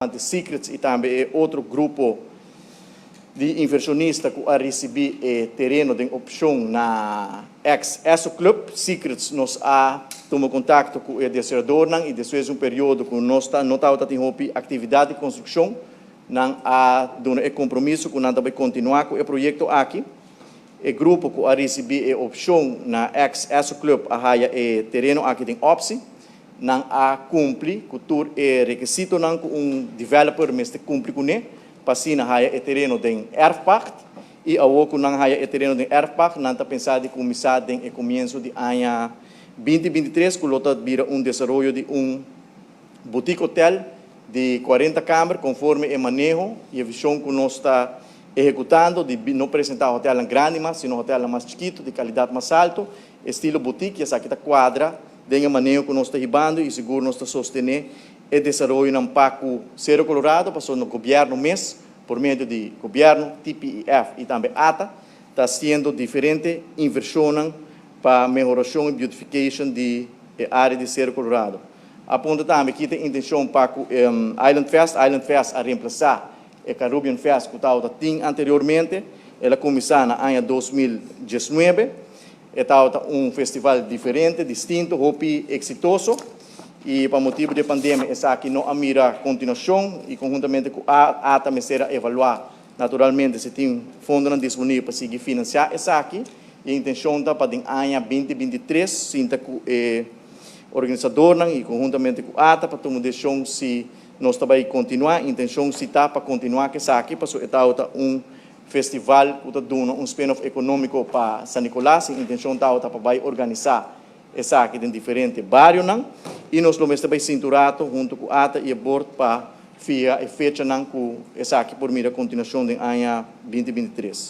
Ante Secrets i tambe e otro grupo di invershonista ku a risibí e tereno den opshon na ex Esso Club. Secrets nos a tuma kontakto ku e desaroyadornan i despues di un periodo ku nos ta no tabata tin hopi aktividat di konstrukshon, nan a duna e kompromiso ku nan ta bai kontinuá ku e proyekto aki. E grupo ku a risibí e opshon na ex Esso Club a haya e tereno aki den opsi. Nan a kumpli ku tur e rekisitonan ku un developer mester kumpli kuné pa asina haya e tereno den erfpacht. I awor ku nan haya e tereno den erfpacht, nan ta pensa di kuminsá den e komienso di aña 2023 ku lo ta bira un desaroyo di un boutique hotel di 40 kamber konforme e maneho i e vishon ku nos ta ehekutando di no presentá hotelnan grandi mas, sino hotelnan mas chikitu, di kalidat mas altu, estilo boutique, i esaki ta kuadra den e maneho ku nos ta hibando i sigur nos ta sostené e desaroyonan pa ku Sero Colorado, pasobra no gobièrnu mes, por medio di gobièrnu, TPEF i tambe ata, ta hasiendo diferente invershonnan pa mehorashon i beautification di e área di Sero Colorado. A punta tambe ki ta e intenshon pa ku Island Fest. Island Fest a remplasá e Carubbian Fest ku tabata tin anteriormente. El a kuminsá na aña 2019. E tabata un festival diferente, distinto, hopi eksitoso i pa motibu di e pandemia esaki no a mira kontinuashon i konhuntamente ku ata mester a evaluá naturalmente si tin fondonan disponibel pa sigui finansiá esaki. E intenshon ta pa den aña 2023 sinta ku e organisadornan i konhuntamente ku ata pa tuma un desishon si nos ta bai kontinuá. Intenshon si ta pa kontinuá ku esaki pasobra e tabata un festival ku ta duna un spin-off ekonómiko pa San Nicolas. E intenshon tabata pa bai organisá esaki den diferente barionan i nos lo mester bai sinti un rato huntu ku ata i e bord pa fiha e fechanan ku esaki por mira kontinuashon den aña 2023.